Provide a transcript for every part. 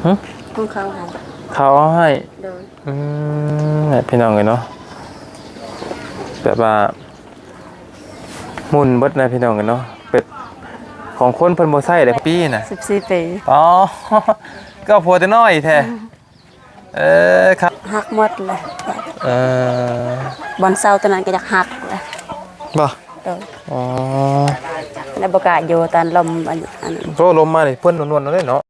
ຫຶ? ຂອງເຂົາໃຫ້ ເຂົາເອົາໃຫ້. ໂດຍ. ອືມ ແຫຼະ ພີ່ນ້ອງເອີຍເນາະ ແບບວ່າໝຸ່ນເບິດນະ ພີ່ນ້ອງເອີຍເນາະ. ເປັນຂອງຄົນເພິ່ນບໍ່ໃຊ້ເດ້ ປີນະ ສິບສີ່ປີ. ອໍ ກໍຜົວແຕ່ນ້ອຍແທ້. ເອີ ຄັບ ຫັກໝົດແລ້ວ. ເອີ ບ່ອນເຊົາຕົວນັ້ນກໍຢາກຫັກແລ້ວ. ບໍ່? ໂດຍ. ອໍ ແລ້ວບໍ່ກ້າຢູ່ຕອນລົມ ອັນ ອັນ ໂອ້ ລົມມານີ້ເພິ່ນນວນໆເລີຍເນາະ.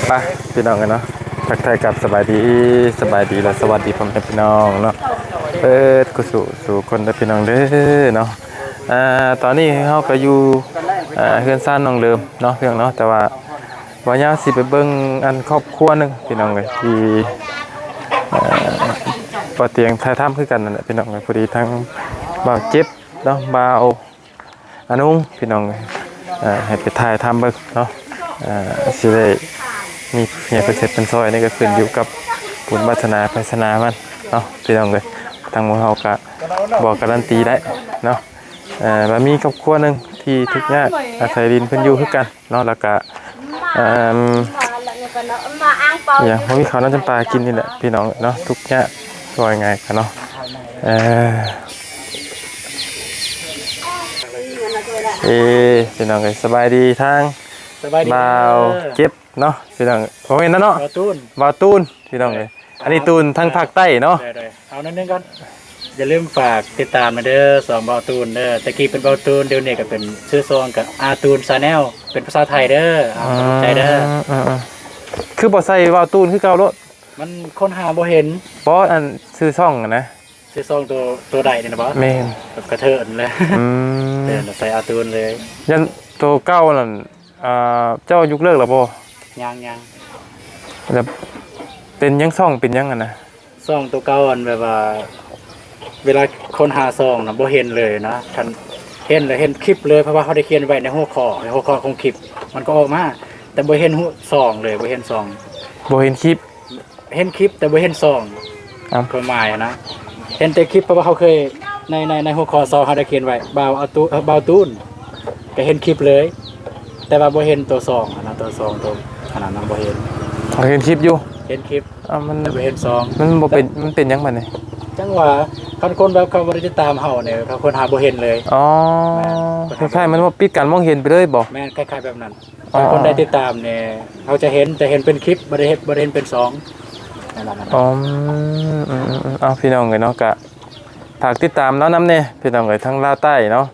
ໄປ ພີ່ນ້ອງເອີຍເນາະ ທັກທາຍກັບສະບາຍດີ ສະບາຍດີ ແລະ ສະຫວັດດີພໍ່ແມ່ພີ່ນ້ອງເນາະ ເບິດຄູ່ສູ່ ສູ່ຄົນເດີພີ່ນ້ອງເດີເນາະ. ອ່າ ຕອນນີ້ເຮົາກໍຢູ່ ອ່າ ເຮືອນຊານນ້ອງເລີມເນາະ ພີ່ນ້ອງເນາະ ແຕ່ວ່າບ່າວຍາວຊິໄປເບິ່ງອັນຄອບຄົວໜຶ່ງ ພີ່ນ້ອງເອີຍ ທີ່ ເອີ ບ່າວຕຽງຖ່າຍທຳຄືກັນນັ້ນແຫຼະ ພີ່ນ້ອງເອີຍ. ພໍດີທາງບ່າວເຈັບເນາະ ບ່າວ ອານຸງ ພີ່ນ້ອງເອີຍ ເອີ ໃຫ້ໄປຖ່າຍທຳເບິ່ງເນາະ ເອີ ຊິໄດ້ມີເພິ່ນເຮັດເພິ່ນຊ່ອຍ ນີ້ກໍຂຶ້ນຢູ່ກັບບຸນວາສະໜາໄພສະໜາມັນເນາະ ພີ່ນ້ອງເອີຍ. ທາງໝູ່ເຮົາກໍບໍ່ກາຣັນຕີໄດ້ເນາະ ເອີ ວ່າມີຄອບຄົວໜຶ່ງທີ່ທຸກຍາກ ອາໄສດິນເພິ່ນຢູ່ຄືກັນເນາະ ແລ້ວກໍ ເອີ ຫຍັງ ບໍ່ມີເຂົ້ານ້ຳຈຳປາກິນນີ້ແຫຼະ ພີ່ນ້ອງເນາະ ທຸກຍາກ ເວົ້າງ່າຍໆກັນເນາະ ເອີ ເອີ ພີ່ນ້ອງເອີຍ ສະບາຍດີທາງ ສະບາຍດີ ບ່າວເຈັບເນາະ ພີ່ນ້ອງ ບໍ່ແມ່ນນະເນາະ ບ່າວຕູນ ບ່າວຕູນ ພີ່ນ້ອງເອີຍ ອັນນີ້ຕູນທາງພາກໃຕ້ເນາະ ໂດຍໆ ເອົາໜ້ອຍໜຶ່ງກ່ອນ ຢ່າລືມຝາກຕິດຕາມແດ່ເດີ ຊ່ອງບ່າວຕູນເດີ ແຕ່ກີ້ເປັນບ່າວຕູນ ດຽວນີ້ກໍເປັນຊື່ຊ່ອງກໍອາຕູນ Channel ເປັນພາສາໄທເດີ ອາ ຂອບໃຈເດີ ອືມ ອືມ ຄືບໍ່ໃສ່ບ່າວຕູນຄືເກົ່າໂລດ ມັນຄົ້ນຫາບໍ່ເຫັນ ບໍ່ ອັນ ຊື່ຊ່ອງຫັ້ນນະ ຊື່ຊ່ອງໂຕ ໂຕໃດນີ້ນະບໍ່ ແມ່ນ ແບບກະເທີນແຫຼະ ອືມ ເອີ ໃສ່ອາຕູນເລີຍ ຢ້ານໂຕເກົ່ານັ້ນ ອ່າ ເຈົ້າຍົກເລີກແລ້ວບໍ່ ຍັງໆ ແລ້ວເປັນຫຍັງ ຊ່ອງເປັນຫຍັງຫັ້ນນະ ຊ່ອງໂຕເກົ່າ ອັນແບບວ່າ ເວລາຄົ້ນຫາຊ່ອງນະບໍ່ເຫັນເລີຍນະ ຄັນເຫັນລະເຫັນຄລິບເລີຍ ເພາະວ່າເຮົາໄດ້ຂຽນໄວ້ໃນຫົວຂໍ້ ໃນຫົວຂໍ້ຂອງຄລິບ ມັນກໍອອກມາ ແຕ່ບໍ່ເຫັນຮູບຊ່ອງເລີຍ ບໍ່ເຫັນຊ່ອງ ບໍ່ເຫັນຄລິບ ເຫັນຄລິບແຕ່ບໍ່ເຫັນຊ່ອງ ເອົ້າ ຄວາມໝາຍນະ ເຫັນແຕ່ຄລິບ ເພາະວ່າເຮົາເຄີຍ ໃນ ໃນ ໃນຫົວຂໍ້ຊ່ອງເຮົາໄດ້ຂຽນໄວ້ ບ່າວອາຕູ ເອີ ບ່າວຕູນ ກໍເຫັນຄລິບເລີຍ ແຕ່ວ່າບໍ່ເຫັນໂຕຊ່ອງຫັ້ນນະ ໂຕຊ່ອງໂຕອັນນັ້ນນະບໍ່ເຫັນ ເຫັນຄລິບຢູ່ ເຫັນຄລິບ ເອົ້າ ມັນ ແຕ່ບໍ່ເຫັນຊ່ອງ ມັນບໍ່ເປັນ ແຕ່ ມັນເປັນຫຍັງບັດນີ້ ຈັ່ງວ່າ ຄັນຄົນແບບເຂົາບໍ່ໄດ້ຕິດຕາມເຮົານີ້ ເຂົາຄົ້ນຫາບໍ່ເຫັນເລີຍ ອໍ ແມ່ນ ຄ້າຍໆ ມັນວ່າປິດການມອງເຫັນໄປເລີຍບໍ່ ແມ່ນ ຄ້າຍໆ ແບບນັ້ນ ອໍ ແຕ່ຄົນໄດ້ຕິດຕາມນີ້ ເຮົາຈະເຫັນ ຈະເຫັນເປັນຄລິບ ບໍ່ໄດ້ເຫັນ ບໍ່ໄດ້ເຫັນເປັນຊ່ອງ ນັ້ນລະ ອືມ ເອົ້າ ພີ່ນ້ອງເອີຍເນາະ ກະຝາກຕິດຕາມລາວນຳແດ່ ພີ່ນ້ອງເອີຍ ທາງລາວໃຕ້ເນາະ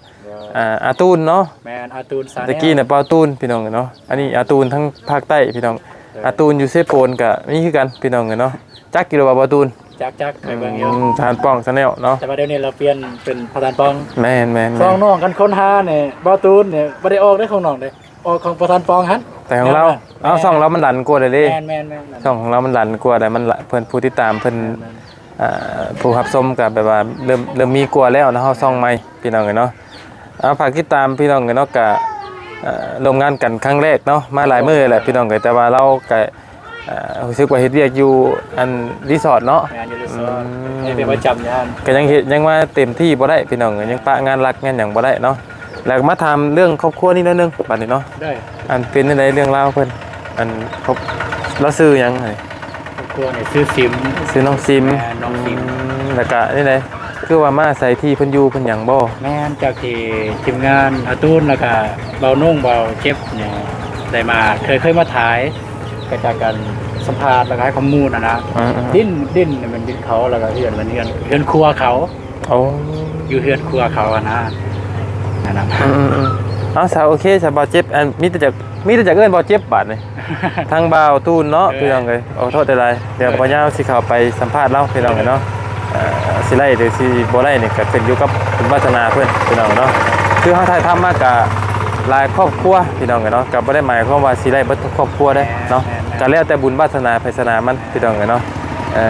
ອ່າ ອາຕູນເນາະ ແມ່ນ ອາຕູນ Channel ແຕ່ກີ້ນະ ບ່າວຕູນ ພີ່ນ້ອງເອີຍເນາະ ອັນນີ້ອາຕູນທາງພາກໃຕ້ ພີ່ນ້ອງ ເອີ ອາຕູນຢູ່ເຊໂປນກະມີຄືກັນ ພີ່ນ້ອງເອີຍເນາະ ຈັກຢູ່ບໍ່ ບ່າວຕູນ ຈັກໆ ເຄີຍເບິ່ງຢູ່ ອືມ ທ່ານປ້ອງ Channel ເນາະ ແຕ່ວ່າດຽວນີ້ລາວປ່ຽນເປັນພໍ່ທ່ານປ້ອງ ແມ່ນໆໆ ຊ່ອງນ້ອງ ຄັນຄົ້ນຫານີ້ ບ່າວຕູນນີ້ ບໍ່ໄດ້ອອກເດ້ ຂອງນ້ອງເດ້ ອອກຂອງພໍ່ທ່ານປ້ອງຫັ້ນ ແຕ່ຂອງລາວ ແມ່ນ ເອົ້າ ແມ່ນ ຊ່ອງລາວມັນດັນກວ່າເດ້ ແມ່ນໆໆ ຊ່ອງຂອງລາວມັນດັນກວ່າ ແລ້ວມັນ ເພິ່ນຜູ້ຕິດຕາມເພິ່ນ ແມ່ນໆ ອ່າ ຜູ້ຮັບຊົມກໍແບບວ່າເລີ່ມ ເລີ່ມມີກວ່າແລ້ວເນາະ ເຮົາຊ່ອງໃໝ່ ພີ່ນ້ອງເອີຍເນາະ ເອົາ ຝາກຕິດຕາມ ພີ່ນ້ອງເອີຍເນາະ ກະ ເອີ ຮ່ວມງານກັນຄັ້ງແລກເນາະ ມາຫຼາຍມື້ແລ້ວ ພີ່ນ້ອງເອີຍ ແຕ່ວ່າລາວກະ ເອີ ຮູ້ສຶກວ່າເຮັດວຽກຢູ່ອັນຣີສອດເນາະ ແມ່ນ ຢູ່ຣີສອດ ອືມ ເຮັດວຽກປະຈຳຢູ່ຫັ້ນ ກໍຍັງເຮັດ ຍັງມາເຕັມທີ່ບໍ່ໄດ້ ພີ່ນ້ອງເອີຍ ຍັງປະງານຫຼັກງານຫຍັງບໍ່ໄດ້ເນາະ ແລ້ວກໍມາຖາມເລື່ອງຄອບຄົວນີ້ໜ້ອຍໜຶ່ງບັດນີ້ເນາະ ໄດ້ ອັນເປັນຈັ່ງໃດເລື່ອງລາວເພິ່ນ ອັນ ເຂົາ ລາວຊື່ຫຍັງ? ຄອບຄົວນີ້ຊື່ຊິມ ຊື່ນ້ອງຊິມ ແມ່ນ ນ້ອງຊິມ ອືມ ແລ້ວກະນີ້ໃດ ຄືວ່າມາອາໄສທີ່ເພິ່ນຢູ່ເພິ່ນຫຍັງບໍ່? ແມ່ນ ຈາກທີ່ທີມງານອາຕູນ ແລ້ວກະບ່າວນຸ່ງ ບ່າວເຈັບນີ້ໄດ້ມາ ເຄີຍ ເຄີຍມາຖ່າຍ ກໍຈາກການສຳພາດ ແລ້ວກະໃຫ້ຂໍ້ມູນຫັ້ນນະ ອືມໆ ດິນ ດິນນີ້ແມ່ນດິນເຂົາ ແລ້ວກະເຮືອນແມ່ນເຮືອນ ເຮືອນຄົວເຂົາ ໂອ້ ຢູ່ເຮືອນຄົວເຂົາຫັ້ນນະ ນັ້ນນະ ອືມໆໆ ເອົາ ຊະ ໂອເຄ ຊະ ບ່າວເຈັບ ອັນ ມີແຕ່ຈະ ມີແຕ່ຈະເອີ້ນບ່າວເຈັບບາດນີ້ ທາງບ່າວຕູນເນາະ ເອີ ພີ່ນ້ອງເອີຍ ຂໍໂທດຫຼາຍໆ ດຽວ ເອີ ບ່າວຍາວຊິເຂົ້າໄປສຳພາດລາວ ພີ່ນ້ອງເອີຍເນາະ ເອີ ຊິໄດ້ ຫຼື ຊິບໍ່ໄດ້ນີ້ ກໍຂຶ້ນຢູ່ກັບບຸນວາສະໜາເພິ່ນ ພີ່ນ້ອງເນາະ ຄືເຮົາຖ່າຍທຳມາກະຫຼາຍຄອບຄົວ ພີ່ນ້ອງເອີຍເນາະ ກໍບໍ່ໄດ້ໝາຍຄວາມວ່າຊິໄດ້ເບິດທຸກຄອບຄົວເດ້ເນາະ ແມ່ນໆໆ ກໍແລ້ວແຕ່ບຸນວາສະໜາໃຜສະໜາມັນ ພີ່ນ້ອງເອີຍເນາະ ເອີ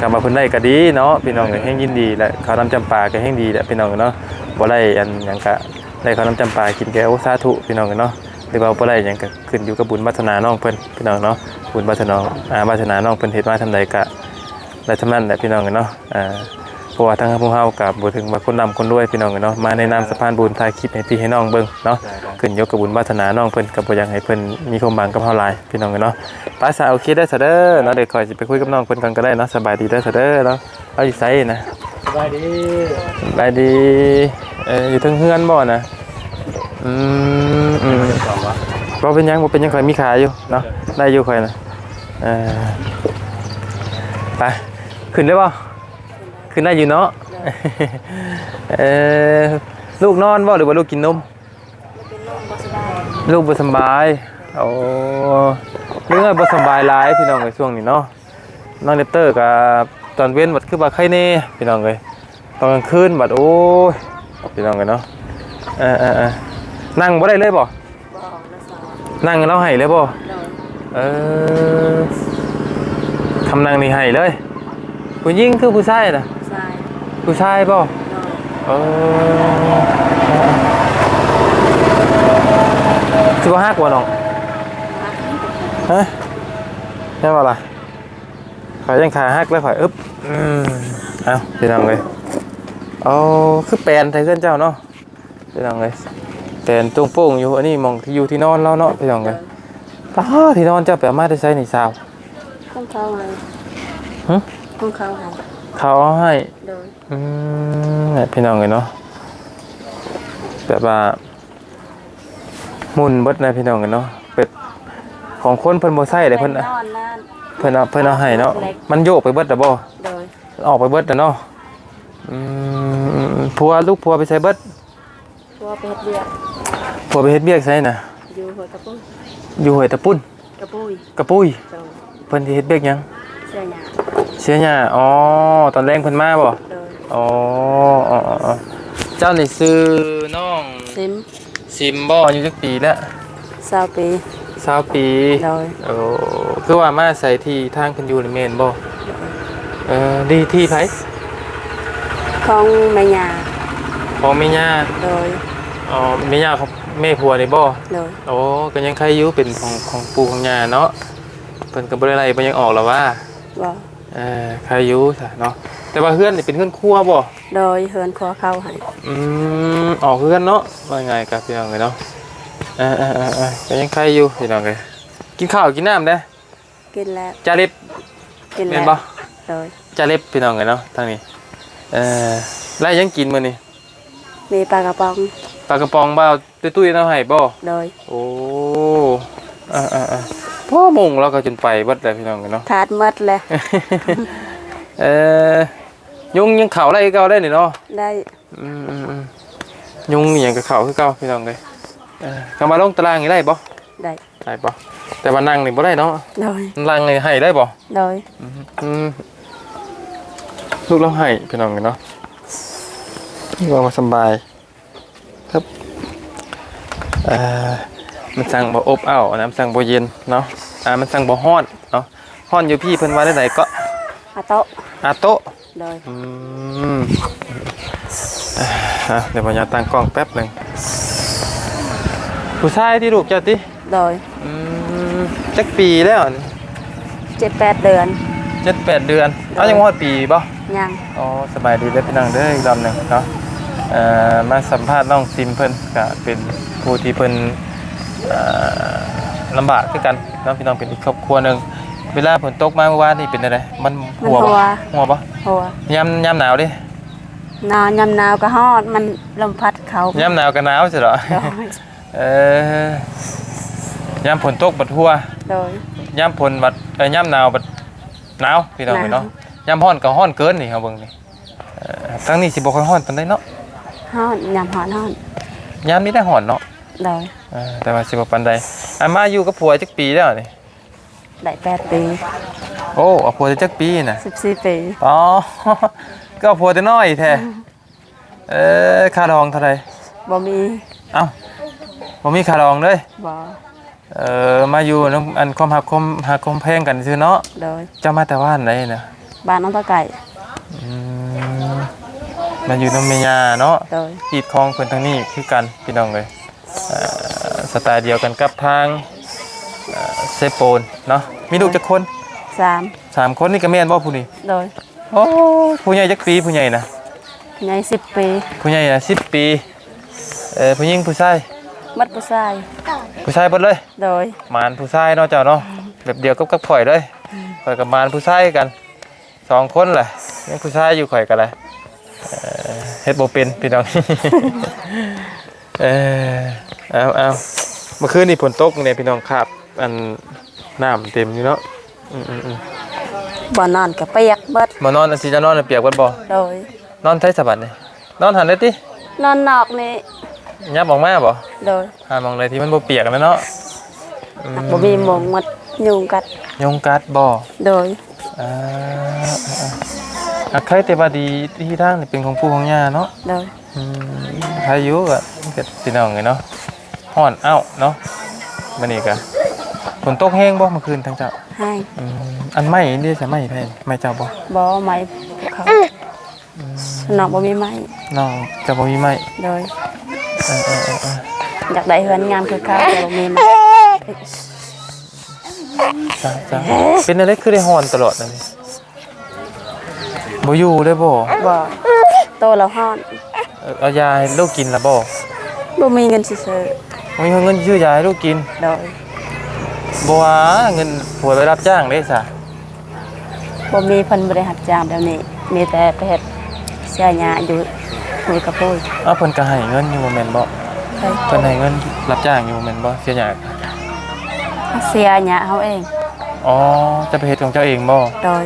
ກໍວ່າເພິ່ນໄດ້ກໍດີເນາະ ພີ່ນ້ອງເອີຍ ເອີ ແຮ່ງຍິນດີ ແລະ ເຂົ້ານ້ຳຈຳປາກໍແຮ່ງດີແຫຼະ ພີ່ນ້ອງເອີຍເນາະ ບໍ່ໄດ້ອັນຫຍັງກະ ໄດ້ເຂົ້ານ້ຳຈຳປາກິນແກ ໂອ້ ສາທຸພີ່ນ້ອງເອີຍເນາະ. ຫຼືວ່າບໍ່ໄດ້ຫຍັງກໍຂຶ້ນຢູ່ກັບບຸນວາສະໜານ້ອງເພິ່ນພີ່ນ້ອງເນາະ. ບຸນວາສະໜາ ອາ ວາສະໜານ້ອງເພິ່ນເຮັດມາສ່ຳໃດກໍໄດ້ສ່ຳນັ້ນແຫຼະພີ່ນ້ອງເອີຍເນາະ. ອາ ເພາະວ່າທາງພວກເຮົາກໍບໍ່ເຖິງວ່າຄົນລ່ຳຄົນລວຍພີ່ນ້ອງເອີຍເນາະ. ມາໃນນາມສະພານບຸນ ຖ່າຍຄລິບໃຫ້ພີ່ໃຫ້ນ້ອງເບິ່ງເນາະ. ຂຶ້ນຢູ່ກັບບຸນວາສະໜານ້ອງເພິ່ນ ກໍບໍ່ຢາກໃຫ້ເພິ່ນມີຄວາມຫວັງກັບເຮົາຫຼາຍພີ່ນ້ອງເອີຍເນາະ. ໄປຊະ ໂອເຄເດີຊະເດີເນາະ. ດຽວຂ້ອຍຊິໄປຄຸຍກັບນ້ອງເພິ່ນກ່ອນກໍໄດ້ເນາະ. ສະບາຍດີເດີຊະເດີເນາະ. ເຮົາຢູ່ໃສນະ? ສະບາຍດີ ສະບາຍດີ. ເອີ ຢູ່ເທິງເຮືອນບໍ່ນະ? ອືມ ອືມ ບໍ່ເປັນຫຍັງ ບໍ່ເປັນຫຍັງ ຂ້ອຍມີຂາຢູ່ເນາະ. ໄດ້ຢູ່ຂ້ອຍນະ. ເອີ ໄປ ຂຶ້ນໄດ້ບໍ່? ຂຶ້ນໄດ້ຢູ່ເນາະ. ເອີ ລູກນອນບໍ່ ຫຼືວ່າລູກກິນນົມ? ລູກບໍ່ສະບາຍ. ໂອ້ ເລື່ອງບໍ່ສະບາຍຫຼາຍພີ່ນ້ອງເອີຍ ຊ່ວງນີ້ເນາະ. ນ້ອງແຣັບເຕີກໍຕອນເວັນບັດຄືວ່າໄຄແນ່ພີ່ນ້ອງເອີຍ. ຕອນກາງຄືນບັດ ໂອ້ຍ ພີ່ນ້ອງເອີຍເນາະ. ເອີໆໆ ນັ່ງບໍ່ໄດ້ເລີຍບໍ່? ບໍ່ ນັ່ງແລ້ວໄຫ້ເລີຍບໍ່? ໂດຍ. ເອີ ຄຳນັ່ງນີ້ໄຫ້ເລີຍ. ຜູ້ຍິງຄືຜູ້ຊາຍນະ? ຜູ້ຊາຍ. ຜູ້ຊາຍບໍ່? ໂດຍ. ເອີ ຊິບໍ່ຮັກບໍ່ນ້ອງ? ຮະ? ແມ່ນບໍ່ລະ? ຂ້ອຍຍັງຂາຫັກແລ້ວຂ້ອຍ ອຶບ ອືມ ເອົ້າ ພີ່ນ້ອງເອີຍ ເອົາ ຄືແປນແທ້ເຮືອນເຈົ້າເນາະ ພີ່ນ້ອງເອີຍ ແປນໂປ່ງໆຢູ່. ອັນນີ້ໝ່ອງທີ່ຢູ່ທີ່ນອນລາວເນາະ ພີ່ນ້ອງເອີຍ. ໂດຍ. ປ້າ ທີ່ນອນເຈົ້າໄປເອົາມາແຕ່ໃສນີ້ສາວ? ຂອງເຂົາໃຫ້. ຫຶ? ຂອງເຂົາໃຫ້ ເຂົາເອົາໃຫ້. ໂດຍ. ອືມ ແບບ ພີ່ນ້ອງເອີຍເນາະ ແບບວ່າ ໝຸ່ນເບິດນະພີ່ນ້ອງເອີຍເນາະ. ເປັດຂອງຄົນເພິ່ນບໍ່ໃຊ້ເດ້ ເພິ່ນ ເພິ່ນເອົາ ເພິ່ນເອົາໃຫ້ເນາະ. ມັນໂຍກໄປເບິດລະບໍ່? ໂດຍ. ອອກໄປເບິດລະເນາະ. ອືມ ຜົວ ລູກຜົວໄປໃສເບິດ? ຜົວໄປເຮັດວຽກ. ຜົວໄປເຮັດວຽກໃສນະ? ຢູ່ຫ້ວຍຕະປຸ້ນ. ຢູ່ຫ້ວຍຕະປຸ້ນ. ກະປຸ້ຍ. ກະປຸ້ຍ. ໂດຍ. ເພິ່ນຊິເຮັດວຽກຫຍັງ? ເສຍຫຍ້າ. ເສຍຫຍ້າ. ອໍ ຕອນແລງເພິ່ນມາບໍ່? ໂດຍ. ອໍ ເຈົ້ານີ້ຊື່ນ້ອງ ຊິມ. ຊິມບໍ່? ອາຍຸຈັກປີແລ້ວ? ຊາວປີ. ຊາວປີ. ໂດຍ. ໂອ້ ຄືວ່າມາອາໄສທີ່ທາງເພິ່ນຢູ່ນີ້ແມ່ນບໍ່? ໂດຍ. ເອີ ທີ່ ທີ່ໃຜ? ຂອງແມ່ຍ່າ. ຂອງແມ່ຍ່າ. ໂດຍ. ອໍ ແມ່ຍ່າຂອງແມ່ຜົວນີ້ບໍ່? ໂດຍ. ໂອ້ ກໍຍັງໄຄຢູ່ ເປັນຂອງ ຂອງປູ່ຂອງຍ່າເນາະ. ເພິ່ນກໍບໍ່ໄດ້ໄລ່ ບໍ່ຍັງອອກລະຫວາ? ບໍ່. ເອີ ໄຄຢູ່ຊະເນາະ. ແຕ່ວ່າເຮືອນນີ້ເປັນເຮືອນຄົວບໍ່? ໂດຍ. ເຮືອນຄົວເຂົາໃຫ້. ອືມ ອອກເຮືອນເນາະ ວ່າງ່າຍກໍພີ່ນ້ອງເອີຍເນາະ. ເອີໆໆ ກໍຍັງໄຄຢູ່ພີ່ນ້ອງເອີຍ. ກິນເຂົ້າກິນນ້ຳເດ້? ກິນແລ້ວ. ຈາເລັບ ກິນແລ້ວ ແມ່ນບໍ່? ໂດຍ. ຈາເລັບພີ່ນ້ອງເອີຍເນາະ ທາງນີ້. ເອີ ໄດ້ຫຍັງກິນມື້ນີ້? ມີປາກະປ໋ອງ. ປາກະປ໋ອງບ່າວຕຸ້ຍໆເອົາໃຫ້ບໍ່? ໂດຍ. ໂອ້ ເອີໆໆ ໂອ້ ມຸງລາວກໍຈົນໄປເບິດແລ້ວພີ່ນ້ອງເອີຍເນາະ. ຂາດໝົດແລ້ວ. ເອີ ຍຸງຍັງເຂົ້າໄດ້ຄືເກົ່າໄດ໋ນີ້ເນາະ? ໄດ້. ອືມໆໆ ຍຸງອີ່ຫຍັງກໍເຂົ້າຄືເກົ່າພີ່ນ້ອງເອີຍ. ເອີ ຄຳວ່າລົງຕາລາງນີ້ໄດ້ບໍ່? ໄດ້. ໄດ້ບໍ່? ແຕ່ວ່ານັ່ງນີ້ບໍ່ໄດ້ເນາະ. ໂດຍ. ນັ່ງນີ້ໃຫ້ໄດ້ບໍ່? ໂດຍ. ອືມ ອືມ ລູກລາວໃຫ້ພີ່ນ້ອງເອີຍເນາະ. ວ່າບໍ່ສຳບາຍ. ຄັບ ເອີ ມັນຈັ່ງບໍ່ອົບອ້າວນະ ມັນຈັ່ງບໍ່ເຢັນເນາະ. ອ່າ ມັນຈັ່ງບໍ່ຮ້ອນເນາະ. ຮ້ອນຢູ່ພີ້ເພິ່ນວ່າແນວໃດເກາະ? ອາໂຕະ. ອາໂຕະ. ໂດຍ. ອືມ ອ່າ ດຽວມາຍາຕັ້ງກ້ອງແປັບໜຶ່ງ. ຜູ້ຊາຍຕິ ລູກເຈົ້າຕິ? ໂດຍ. ອືມ ຈັກປີແລ້ວ? ເຈັດແປດເດືອນ. ເຈັດແປດເດືອນ. ໂດຍ. ເອົາ ຍັງບໍ່ຮອດປີບໍ່? ຍັງ. ອໍ ສະບາຍດີເດີພີ່ນ້ອງເດີ ອີກລອບໜຶ່ງເນາະ. ເອີ ມາສຳພາດນ້ອງຊິມເພິ່ນ ກະເປັນຜູ້ທີ່ເພິ່ນ ເອີ ລຳບາກຄືກັນເນາະ ພີ່ນ້ອງ ເປັນອີກຄອບຄົວໜຶ່ງ. ເວລາຝົນຕົກມາມື້ວານນີ້ເປັນຈັ່ງໃດ? ມັນ ມັນຮົ່ວບໍ່? ຮົ່ວ. ຮົ່ວບໍ່? ຮົ່ວ. ຍາມ ຍາມໜາວເດ? ໜາວ ຍາມໜາວກໍຮ້ອນ ມັນລົມພັດເຂົ້າ. ຍາມໜາວກໍໜາວຊີ້ເນາະ. ໂດຍ. ເອີ ຍາມຝົນຕົກບັດຮົ່ວ. ໂດຍ. ຍາມຝົນບັດ ເອີ ຍາມໜາວບັດໜາວ ພີ່ນ້ອງເອີຍເນາະ. ໜາວ. ຍາມຮ້ອນກໍຮ້ອນເກີນນີ້ ເຮົາເບິ່ງນີ້. ເອີ ທາງນີ້ຊິບໍ່ຄ່ອຍຮ້ອນປານໃດເນາະ. ຮ້ອນ ຍາມຮ້ອນຮ້ອນ. ຍາມນີ້ໄດ້ຮ້ອນເນາະ. ໂດຍ. ເອີ ແຕ່ວ່າຊິບໍ່ປານໃດ. ອັນ ມາຢູ່ກັບຜົວຈັກປີແລ້ວນີ້? ໄດ້ແປດປີ. ໂອ້ ເອົາຜົວໄດ້ຈັກປີນະ? ສິບສີ່ປີ. ອໍ ກໍເອົາຜົວແຕ່ນ້ອຍແທ້. ອືມ. ເອີ ຄ່າດອງເທົ່າໃດ? ບໍ່ມີ. ເອົ້າ ບໍ່ມີຄ່າດອງເລີຍ? ບໍ່. ເອີ ມາຢູ່ນຳ ອັນ ຄວາມຮັກ ຄວາມຮັກຄວາມແພງກັນຊື່ເນາະ. ໂດຍ. ເຈົ້າມາແຕ່ບ້ານໃດນະ? ບ້ານໜອງຕາໄກ່. ອືມ ມາຢູ່ນຳແມ່ຍ່າເນາະ. ໂດຍ. ຮີດຄອງເພິ່ນທາງນີ້ຄືກັນພີ່ນ້ອງເອີຍ. ເອີ ສະໄຕລ໌ດຽວກັນກັບທາງ ເອີ ເຊໂປນເນາະ. ມີລູກຈັກຄົນ? ສາມ. ສາມຄົນນີ້ກະແມ່ນບໍ່ຜູ້ນີ້? ໂດຍ. ໂອ້ ຜູ້ໃຫຍ່ຈັກປີຜູ້ໃຫຍ່ນະ? ຜູ້ໃຫຍ່ສິບປີ. ຜູ້ໃຫຍ່ນະສິບປີ. ເອີ ຜູ້ຍິງຜູ້ຊາຍ? ໝົດຜູ້ຊາຍ. ຜູ້ຊາຍເບິດເລີຍ? ໂດຍ. ໝານຜູ້ຊາຍເນາະເຈົ້າເນາະ. ແບບດຽວກັບ ກັບຂ້ອຍເລີຍ. ຂ້ອຍກະໝານຜູ້ຊາຍຄືກັນ ສອງຄົນແຫຼະ. ຍັງຜູ້ຊາຍຢູ່ ຂ້ອຍກະໄດ້ ເອີ ເຮັດບໍ່ເປັນພີ່ນ້ອງ. ເອີ ເອົາໆ ເມື່ອຄືນນີ້ຝົນຕົກນີ້ພີ່ນ້ອງ ຄາບອັນ ນ້ຳເຕັມຢູ່ເນາະ. ອືມໆໆ ບ່ອນນອນກະປຽກເບິດ. ບ່ອນນອນ ອັນຊິຈະນອນປຽກເບິດບໍ່? ໂດຍ. ນອນໃສສະບັດນີ້? ນອນຫັ້ນເລີຍຕິ? ນອນນອກນີ້. ຫຍັບອອກມາບໍ່? ໂດຍ. ຫາໝ່ອງໃດທີ່ມັນບໍ່ປຽກແຫຼະເນາະ. ອືມ ບໍ່ມີໝົງ ໝົດຍຸງກັດ. ຍຸງກັດບໍ່? ໂດຍ. ອ່າ ອ່າ ອ່າ ໃຄແຕ່ວ່າດີ ທີ່ທາງນີ້ເປັນຂອງປູ່ຂອງຍ່າເນາະ. ໂດຍ. ອືມ ໃຄຢູ່ ກະ ກະ ພີ່ນ້ອງເອີຍເນາະ. ຮ້ອນເອົ້າເນາະ. ມື້ນີ້ກະ ຝົນຕົກແຮງບໍ່ມື້ຄືນທາງເຈົ້າ? ແຮງ. ອືມ ອັນໄມ້ນີ້ເດ ສະໄມ້ໃຜ? ໄມ້ເຈົ້າບໍ່? ບໍ່ ໄມ້ເຂົາ. ອືມ ນ້ອງບໍ່ມີໄມ້. ນ້ອງເຈົ້າບໍ່ມີໄມ້? ໂດຍ. ເອີໆໆໆ ຢາກໄດ້ເຮືອນງາມຄືເຂົາ ແຕ່ບໍ່ມີໄມ້. ຈ້າໆ ເປັນແນວໃດຄືໄດ້ຮ້ອນຕະຫຼອດແນວນີ້? ບໍ່ຢູ່ເລີຍບໍ່? ບໍ່ ໂຕລາວຮ້ອນ. ເອີ ເອົາຢາໃຫ້ລູກກິນລະບໍ່? ບໍ່ມີເງິນຊິຊື້. ບໍ່ມີເງິນຊື້ຢາໃຫ້ລູກກິນ? ໂດຍ. ບໍ່ວ່າເງິນຜົວໄປຮັບຈ້າງເດ້ຊະ? ບໍ່ມີ ເພິ່ນບໍ່ໄດ້ຮັບຈ້າງແບບນີ້ ມີແຕ່ໄປເຮັດເສຍຫຍ້າຢູ່ຫ້ວຍກະປູຍ. ເອົ້າ ເພິ່ນກະໃຫ້ເງິນຢູ່ບໍ່ແມ່ນບໍ່? ເພິ່ນໃຫ້ເງິນຮັບຈ້າງຢູ່ບໍ່ແມ່ນບໍ່ ເສຍຫຍ້າ? ເສຍຫຍ້າເຮົາເອງ. ອໍ ເຈົ້າໄປເຮັດຂອງເຈົ້າເອງບໍ່? ໂດຍ.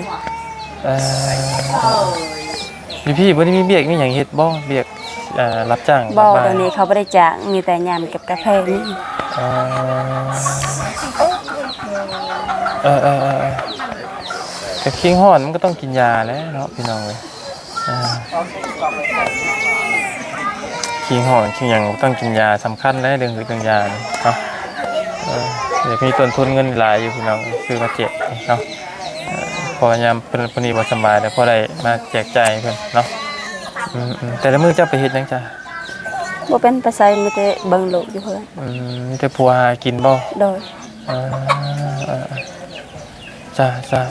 ເອີ ຢູ່ພີ້ບໍ່ໄດ້ມີວຽກມີຫຍັງເຮັດບໍ່? ວຽກ ເອີ ຮັບຈ້າງ? ບໍ່ ດຽວນີ້ເຂົາບໍ່ໄດ້ຈ້າງ ມີແຕ່ຍາມເກັບກາແຟນີ້. ອໍ ເອີໆໆ ກະຄີງຮ້ອນມັນກະຕ້ອງກິນຢາແຫຼະເນາະ ພີ່ນ້ອງເອີຍ. ເອີ ຄີງຮ້ອນຄີງຫຍັງກະຕ້ອງກິນຢາ ສຳຄັນແຫຼະ ເລື່ອງຮືດເລື່ອງຢານີ້ເນາະ. ເອີ ຢາກມີຕົ້ນທຶນເງິນຫຼາຍຢູ່ ພີ່ນ້ອງ ຊື້ມາແຈກເນາະ. ເອີ ເພາະວ່າຍາມເພິ່ນ ເພິ່ນນີ້ບໍ່ສະບາຍ ແລ້ວພໍໄດ້ມາແຈກຈ່າຍໃຫ້ເພິ່ນເນາະ. ອືມໆ ແຕ່ລະມື້ເຈົ້າໄປເຮັດຫຍັງຈ້າ? ບໍ່ເປັນໄປໃສ ມີແຕ່ເບິ່ງລູກຢູ່ເຮືອນ. ອືມ ມີແຕ່ຜົວຫາກິນບໍ່? ໂດຍ. ເອີ ເອີ ເອີ ຈ້າ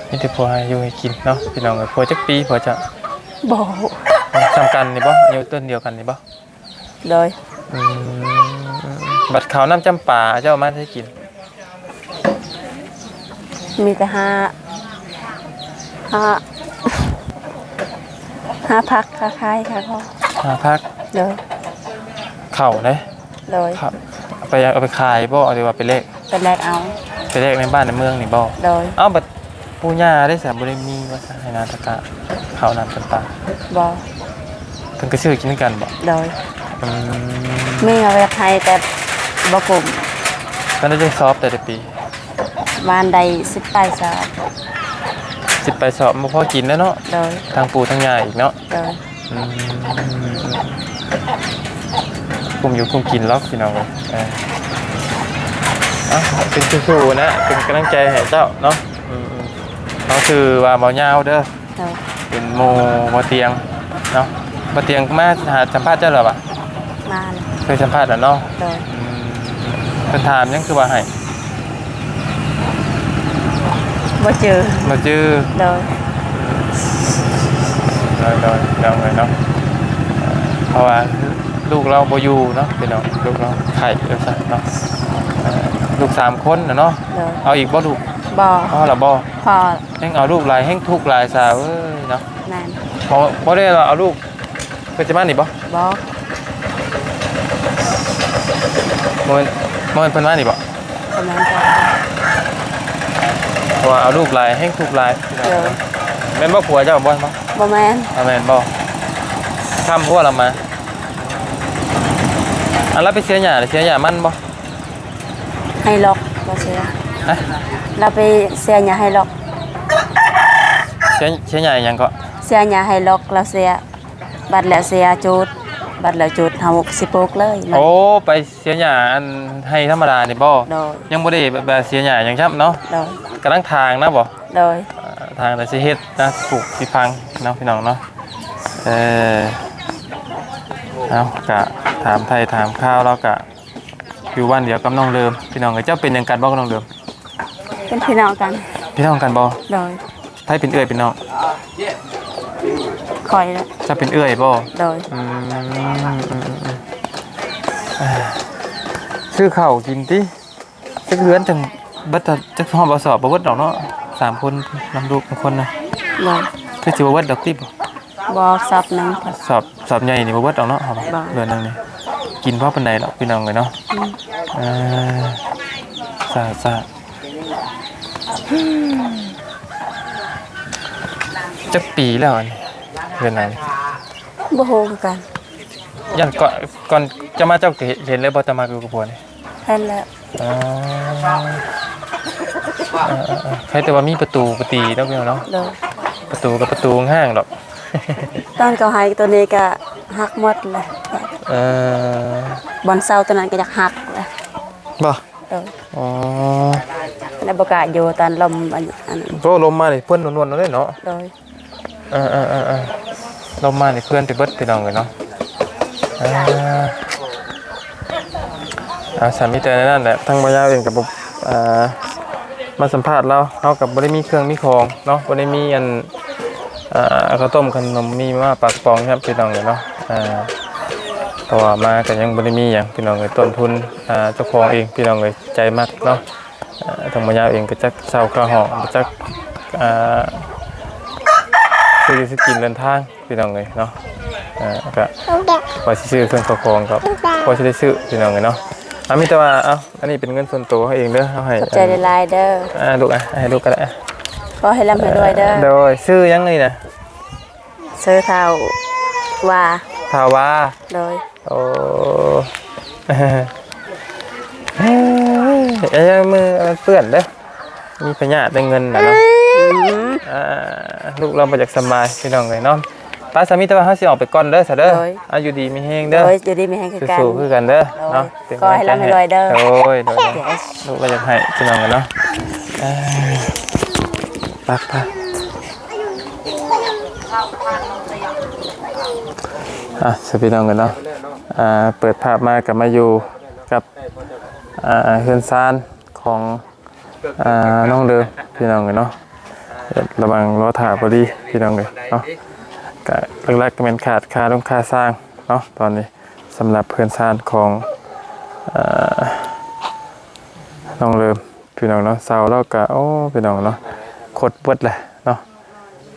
ໆ ມີແຕ່ຜົວຫາຢູ່ໃຫ້ກິນເນາະ ພີ່ນ້ອງເອີຍ. ຜົວຈັກປີຜົວເຈົ້າ? ບໍ່ຮູ້. ສ່ຳກັນນີ້ບໍ່? ອາຍຸຕົ້ນດຽວກັນນີ້ບໍ່? ໂດຍ. ອືມ ບັດເຂົ້ານ້ຳຈຳປາເຈົ້າເອົາມາໃຫ້ກິນ? ມີແຕ່ຫາ ຫາ ຫາຜັກ ຫາຂາຍ ຫາຂອງ ຫາຜັກ. ໂດຍ. ເຂົ້າເດ້? ໂດຍ. ເຂົ້າ ໄປ ເອົາໄປຂາຍບໍ່ ຫຼືວ່າໄປແລກ? ໄປແລກເອົາ. ໄປແລກໃນບ້ານໃນເມືອງນີ້ບໍ່? ໂດຍ. ເອົ້າ ບັດ ປູ່ຍ່າເດ້ຊະ ບໍ່ໄດ້ມີວ່າຊະ ໄຮ່ນາຕາກາ ເຂົ້ານ້ຳຈຳປາ? ບໍ່. ເພິ່ນກະຊື້ກິນຄືກັນບໍ່? ໂດຍ. ອືມ ມີເອົາໄວ້ໃຫ້ ແຕ່ບໍ່ກຸ້ມ. ເພິ່ນໄດ້ຈັກສອບແຕ່ລະປີ? ປະມານໄດ້ສິບປາຍສອບ. ສິບປາຍສອບ ບໍ່ພໍກິນແລ້ວເນາະ? ໂດຍ. ທັງປູ່ທັງຍ່າອີກເນາະ? ໂດຍ. ອືມ ກຸ້ມຢູ່ກຸ້ມກິນລອກ ພີ່ນ້ອງເອີຍ. ເອີ ເອົາ ເປັນສູ້ໆນະ ເປັນກຳລັງໃຈໃຫ້ເຈົ້າເນາະ. ອືມໆ ເຮົາຊື່ວ່າເບົາຍາວເດີ. ໂດຍ. ເປັນໝູ່ບໍ່ຕຽງເນາະ. ບໍ່ຕຽງມາຫາສຳພາດເຈົ້າແລ້ວຫວາ? ມາແລ້ວ. ເຄີຍສຳພາດແລ້ວເນາະ? ໂດຍ. ອືມ ເພິ່ນຖາມຫຍັງຄືວ່າໃຫ້? ບໍ່ຈື່. ບໍ່ຈື່. ໂດຍ. ໂດຍ ໂດຍ ພີ່ນ້ອງເອີຍເນາະ. ເພາະວ່າລູກລາວບໍ່ຢູ່ເນາະ ພີ່ນ້ອງ ລູກລາວໄຂ້ວ່າຊັ້ນເນາະ. ເອີ ລູກສາມຄົນນະເນາະ. ໂດຍ. ເອົາອີກບໍ່ລູກ? ບໍ່. ພໍລະບໍ່? ພໍ. ແຮ່ງເອົາລູກຫຼາຍ ແຮ່ງທຸກຫຼາຍສາວເອີຍເນາະ. ແມ່ນ. ບໍ່ ບໍ່ໄດ້ວ່າເອົາລູກ ເພິ່ນຊິມານີ້ບໍ່? ບໍ່. ບໍ່ແມ່ນ ບໍ່ແມ່ນເພິ່ນມານີ້ບໍ່? ບໍ່ແມ່ນ. ເພາະວ່າເອົາລູກຫຼາຍ ແຮ່ງທຸກຫຼາຍ. ໂດຍ. ແມ່ນບໍ່ ຜົວເຈົ້າບໍ່? ບໍ່ແມ່ນ. ບໍ່ແມ່ນບໍ່? ທຳຜົວລາວມາ. ອັນລາວໄປເສຍຫຍ້າ ເສຍຫຍ້າມັນບໍ່? ໄຮ່ລັອກ ລາວເສຍ. ຮະ? ລາວໄປເສຍຫຍ້າໄຮ່ລັອກ. ເສຍ ເສຍຫຍ້າຫຍັງເກາະ? ເສຍຫຍ້າໄຮ່ລັອກ ລາວເສຍ. ບັດແລ້ວເສຍຈູດ ບັດແລ້ວຈູດເຮົາຊິປູກເລີຍ. ໂອ້ ໄປເສຍຫຍ້າອັນໄຮ່ທຳມະດານີ້ບໍ່? ໂດຍ. ຍັງບໍ່ໄດ້ແບບວ່າເສຍຫຍ້າຫຍັງຊ້ຳເນາະ? ໂດຍ. ກຳລັງຖາງນະບໍ່? ໂດຍ. ອ່າ ຖາງແລ້ວຊິເຮັດນະ ປູກຊິຝັງເນາະ ພີ່ນ້ອງເນາະ. ເອີ ເອົາ ກະຖາມໄຖ່ຖາມຂ່າວ ລາວກະຢູ່ບ້ານດຽວກັບນ້ອງເລີມ ພີ່ນ້ອງເອີຍ. ເຈົ້າເປັນຫຍັງກັນບໍ່ກັບນ້ອງເລີມ? ເປັນພີ່ນ້ອງກັນ. ພີ່ນ້ອງກັນບໍ່? ໂດຍ. ໃຜເປັນເອື້ອຍເປັນນ້ອງ? ຂ້ອຍແຫຼະ. ເຈົ້າເປັນເອື້ອຍບໍ່? ໂດຍ. ອືມ ອືມ ອືມ ອືມ ຊື້ເຂົ້າກິນຕິ. ຈັກເດືອນຈັ່ງເບິດ ຈັກຮອບບໍ່ ສອບບໍ່ເບິດດອກເນາະ ສາມຄົນນຳລູກບາງຄົນນະ. ບໍ່ ຄືຊິບໍ່ເບິດດອກຕິ. ບໍ່ ສອບໜຶ່ງ ສອບ ສອບໃຫຍ່ນີ້ບໍ່ເບິດດອກເນາະ. ບໍ່ ເດືອນໜຶ່ງນີ້ກິນພໍປານໃດດອກ ພີ່ນ້ອງເອີຍເນາະ. ອືມ ເອີ ສາ ສາ ຈັກປີແລ້ວອັນນີ້ ເດືອນນັ້ນ? ບໍ່ຮູ້ຄືກັນ. ຢ້ານກ່ອນ ກ່ອນຈະມາເຈົ້າກໍເຫັນ ເຫັນເລີຍບໍ່ ເຈົ້າມາຢູ່ກັບຜົວນີ້? ເຫັນແລ້ວ. ອໍ ເອີໆໆ ໃຄແຕ່ວ່າມີປະຕູປະຕີເນາະ ພີ່ນ້ອງເນາະ. ໂດຍ. ປະຕູກັບປະຕູຫ້າງດອກ. ຕອນເຂົາໃຫ້ໂຕນີ້ກໍຫັກໝົດແຫຼະ. ເອີ ບ່ອນເຊົາໂຕນັ້ນກໍຢາກຫັກແຫຼະ. ບໍ່? ໂດຍ. ອໍ ແລ້ວບໍ່ກ້າຢູ່ຕອນລົມອັນ ອັນ ໂອ້ ລົມມານີ້ເພິ່ນນວນໆເລີຍເນາະ. ໂດຍ. ເອີໆໆໆ ລົມມານີ້ເພື່ອນໄປເບິດ ພີ່ນ້ອງເອີຍເນາະ. ເອີ ເອົາ ສາມີແຕ່ນັ້ນແຫຼະ ທາງບໍ່ຍາວເອງກໍບໍ່ ເອີ ມາສຳພາດລາວ ເຮົາກໍບໍ່ໄດ້ມີເຄື່ອງມີຂອງເນາະ ບໍ່ໄດ້ມີອັນ ເອີ ເຂົ້າຕົ້ມຂະໜົມ ມີມາມ່າປາກະປ໋ອງ ພີ່ນ້ອງເອີຍເນາະ. ເອີ ເພາະວ່າມາກໍຍັງບໍ່ໄດ້ມີຫຍັງ ພີ່ນ້ອງເອີຍ ຕົ້ນທຶນ ເອີ ເຈົ້າຂອງເອງ ພີ່ນ້ອງເອີຍ ໃຈມັກເນາະ. ເອີ ທາງບໍ່ຍາວເອງກໍຈັກເຊົ່າຄ່າຫ້ອງ ຈັກ ເອີ ຊື້ຢູ່ຊື້ກິນເດີນທາງ ພີ່ນ້ອງເອີຍເນາະ. ເອີ ກໍວ່າຊິຊື້ເຄື່ອງເຂົ້າຂອງກໍພໍຊິໄດ້ຊື້ ພີ່ນ້ອງເອີຍເນາະ. ເອົາ ມີແຕ່ວ່າ ເອົາ ອັນນີ້ເປັນເງິນສ່ວນໂຕເຮົາເອງເດີ ເຮົາໃຫ້ ຂອບໃຈຫຼາຍໆເດີ. ອ່າ ລູກ ອ່ະ ໃຫ້ລູກກໍໄດ້ ອ່ະ ຂໍໃຫ້ລ່ຳໃຫ້ລວຍເດີ. ໂດຍ. ຊື່ຫຍັງນີ້ນະ? ຊື່ທ້າວວ່າ. ທ້າວວ່າ. ໂດຍ. ໂອ້ ເອີ ເອີ ມືມັນເປື້ອນເດີ ມີພະຍາດໃນເງິນນະເນາະ. ອືມ ອ່າ ລູກລາວບໍ່ຢາກສະບາຍ ພີ່ນ້ອງເອີຍເນາະ. ໄປ ສາມີ ແຕ່ວ່າເຮົາຊິອອກໄປກ່ອນເດີ ສາເດີ. ໂດຍ. ອ່າ ຢູ່ດີມີແຮງເດີ. ໂດຍ. ຢູ່ດີມີແຮງຄືກັນ ສູ້ໆຄືກັນເດີ. ໂດຍ ເນາະ. ຂໍໃຫ້ລ່ຳໃຫ້ລວຍເດີ. ໂດຍ ໂດຍ ໂດຍ. ລູກລາວຢາກໃຫ້ ພີ່ນ້ອງເອີຍເນາະ. ເອີ ໄປ ໄປ. ອ່ະ ສະ ພີ່ນ້ອງເອີຍເນາະ ອ່າ ເປີດພາບມາກໍມາຢູ່ກັບ ອ່າ ເຮືອນຊານຂອງ ອ່າ ນ້ອງເດີມ ພີ່ນ້ອງເອີຍເນາະ. ລະຫວ່າງລໍຖ້າພໍດີ ພີ່ນ້ອງເອີຍເນາະ ກະຫຼັກໆກໍແມ່ນຂາດຄ່າລົງຄ່າສ້າງເນາະ ຕອນນີ້ ສຳລັບເຮືອນຊານຂອງ ອ່າ ນ້ອງເລີມ ພີ່ນ້ອງເນາະ. ເສົາລາວກະ ໂອ້ ພີ່ນ້ອງເນາະ ຄົດເບິດແຫຼະເນາະ.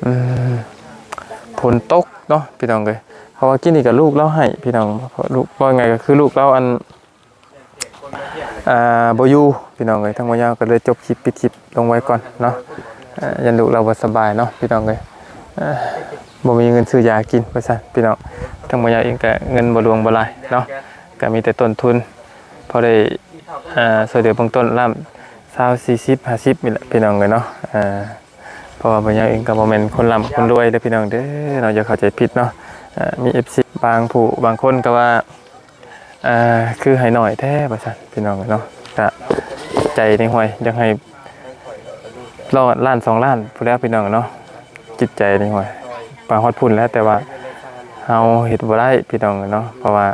ອືມ ຝົນຕົກເນາະ ພີ່ນ້ອງເອີຍ ເພາະວ່າກີ້ນີ້ກໍລູກລາວໃຫ້ ພີ່ນ້ອງ ລູກ ເວົ້າງ່າຍກໍຄືລູກລາວ ອັນ ອ່າ ບໍ່ຢູ່ ພີ່ນ້ອງເອີຍ. ທາງບໍ່ຍາວກໍເລີຍຈົບຄລິບ ປິດຄລິບລົງໄວ້ກ່ອນເນາະ. ເອີ ຢ້ານລູກລາວບໍ່ສະບາຍເນາະ ພີ່ນ້ອງເອີຍ. ເອີ ບໍ່ມີເງິນຊື້ຢາກິນວ່າຊັ້ນ ພີ່ນ້ອງ. ທາງບໍ່ຍາວເອງກໍເງິນບໍ່ຫຼວງບໍ່ຫຼາຍເນາະ ກໍມີແຕ່ຕົ້ນທຶນ ພໍໄດ້ ເອີ ຊ່ວຍເຫຼືອເບື້ອງຕົ້ນ ລ້ານຊາວ ສີ່ສິບ ຫ້າສິບ ນີ້ແຫຼະ ພີ່ນ້ອງເອີຍເນາະ. ເອີ ເພາະວ່າບໍ່ຍາວເອງກໍບໍ່ແມ່ນຄົນລ່ຳຄົນລວຍເດີ ພີ່ນ້ອງເດີເນາະ ຢ່າເຂົ້າໃຈຜິດເນາະ. ເອີ ມີເອັຟຊີບາງຜູ້ບາງຄົນກໍວ່າ ເອີ ຄືໃຫ້ໜ້ອຍແທ້ວ່າຊັ້ນ ພີ່ນ້ອງເອີຍເນາະ. ກະໃຈໃນຫ້ວຍຢາກໃຫ້ລ້ານ ລ້ານ ສອງລ້ານພຸ້ນແຫຼະ ພີ່ນ້ອງເນາະ. ຈິດໃຈໃນຫ້ວຍປານຮອດພຸ້ນແຫຼະ ແຕ່ວ່າເຮົາເຮັດບໍ່ໄດ້ ພີ່ນ້ອງເນາະ ເພາະວ່າ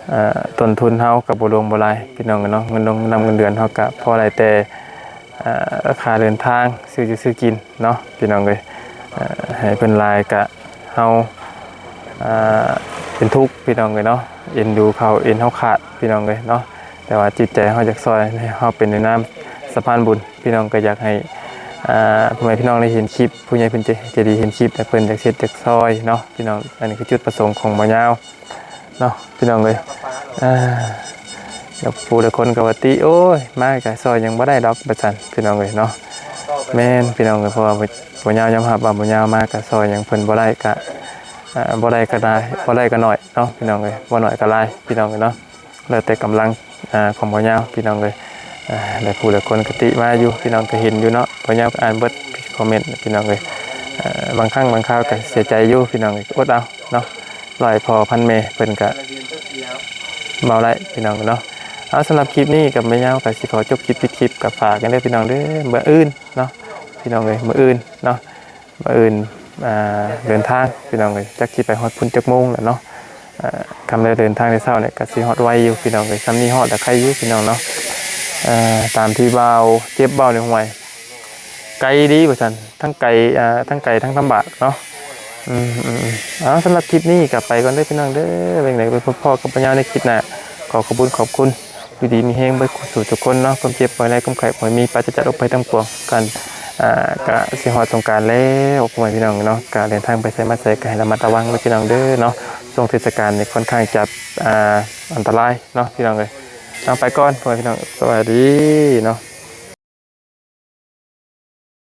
ເອີ ຕົ້ນທຶນເຮົາກໍບໍ່ຫຼວງບໍ່ຫຼາຍ ພີ່ນ້ອງເນາະ. ເງິນລົງນຳເງິນເດືອນເຮົາກໍພໍໄດ້ແຕ່ ເອີ ຄ່າເດີນທາງ ຊື້ຢູ່ຊື້ກິນເນາະ ພີ່ນ້ອງເອີຍ. ເອີ ໃຫ້ເພິ່ນຫຼາຍກະເຮົາ ເອີ ເປັນທຸກ ພີ່ນ້ອງເອີຍເນາະ. ເອັນດູເຂົາ ເອັນເຮົາຂາດ ພີ່ນ້ອງເອີຍເນາະ. ແຕ່ວ່າຈິດໃຈເຮົາຢາກຊ່ອຍ ເຮົາເປັນໃນນາມສະພານບຸນ ພີ່ນ້ອງກໍຢາກໃຫ້ ເອີ ພໍ່ແມ່ພີ່ນ້ອງໄດ້ເຫັນຄລິບ ຜູ້ໃຫຍ່ເພິ່ນໃຈ ໃຈດີເຫັນຄລິບ ແລ້ວເພິ່ນຢາກເຮັດຢາກຊ່ອຍເນາະ ພີ່ນ້ອງ. ອັນນີ້ຄືຈຸດປະສົງຂອງບໍ່ຍາວ ເນາະ ພີ່ນ້ອງເອີຍ. ອ່າ ແລ້ວຜູ້ຫຼາຍຄົນກໍວ່າຕິ ໂອ້ຍ ມາກໍຊ່ອຍຫຍັງບໍ່ໄດ້ດອກ ວ່າຊັ້ນ ພີ່ນ້ອງເອີຍເນາະ. ແມ່ນ ພີ່ນ້ອງເອີຍ ເພາະວ່າບໍ່ຍາວຍອມຮັບວ່າບໍ່ຍາວມາກໍຊ່ອຍຫຍັງເພິ່ນບໍ່ໄດ້ ກໍ ເອີ ບໍ່ໄດ້ກໍໄດ້ ບໍ່ໄດ້ກໍໜ້ອຍເນາະ ພີ່ນ້ອງເອີຍ. ບໍ່ໜ້ອຍກໍຫຼາຍ ພີ່ນ້ອງເອີຍເນາະ ແລ້ວແຕ່ກຳລັງ ອ່າ ຂອງບໍ່ຍາວ ພີ່ນ້ອງເອີຍ. ອ່າ ຫຼາຍຜູ້ຫຼາຍຄົນກໍຕິມາຢູ່ ພີ່ນ້ອງກໍເຫັນຢູ່ເນາະ ບໍ່ຍາວກໍອ່ານເບິດຄອມເມັນ ພີ່ນ້ອງເອີຍ. ເອີ ບາງຄັ້ງບາງຄາວກໍເສຍໃຈຢູ່ ພີ່ນ້ອງເອີຍ ກໍອົດເອົາເນາະ. ຮ້ອຍພໍ່ພັນແມ່ເພິ່ນກະເວົ້າໄດ້ ພີ່ນ້ອງເນາະ. ເອົາ ສຳລັບຄລິບນີ້ກັບແມ່ຍາວກະຊິຂໍຈົບຄລິບ ປິດຄລິບ ກະຝາກກັນເດີ ພີ່ນ້ອງເດີ. ມື້ອື່ນເນາະ ພີ່ນ້ອງເອີຍ ມື້ອື່ນເນາະ ມື້ອື່ນ ອ່າ ເດີນທາງພີ່ນ້ອງເອີຍ ຈັກຊິໄປຮອດພຸ້ນຈັກໂມງແຫຼະເນາະ. ອ່າ ຄຳໃດເດີນທາງແຕ່ເຊົ້ານີ້ກໍຊິຮອດໄວຢູ່ພີ່ນ້ອງເອີຍ ສ່ຳນີ້ຮອດລະໄຄຢູ່ພີ່ນ້ອງເນາະ. ເອີ ຕາມທີ່ບ່າວເຈັບເວົ້ານີ້ ຫ້ວຍ ໄກດີວ່າຊັ້ນ ທັງໄກ ອ່າ ທັງໄກທັງລຳບາກເນາະ. ອືມໆໆ ເອົາ ສຳລັບຄລິບນີ້ກໍໄປກ່ອນເດີພີ່ນ້ອງເດີ. ເປັນຈັ່ງໃດໄປພົບພໍ້ກັບພະເຈົ້າໃນຄລິບໜ້າ. ຂໍຂອບຄຸນ ຂອບຄຸນ ຢູ່ດີມີແຮງເບິດສູ່ທຸກຄົນເນາະ. ຄວາມເຈັບບໍ່ໃຫ້ໄດ້ ຄວາມໄຂ້ບໍ່ໃຫ້ມີ ປາສະຈາກໂລກໄພທັງປວງ. ການ ອ່າ ກະຊິຮອດສົງການແລ້ວ ພໍ່ແມ່ພີ່ນ້ອງເນາະ. ກະເດີນທາງໄປໃສມາໃສກະໃຫ້ລະມັດລະວັງເດີພີ່ນ້ອງເດີເນາະ. ຊ່ວງເທດສະການນີ້ຄ່ອນຂ້າງຈະ ອ່າ ອັນຕະລາຍເນາະພີ່ນ້ອງເອີຍ. ເອົາ ໄປກ່ອນ ພໍ່ແມ່ພີ່ນ້ອງ ສະບາຍດີເນາະ.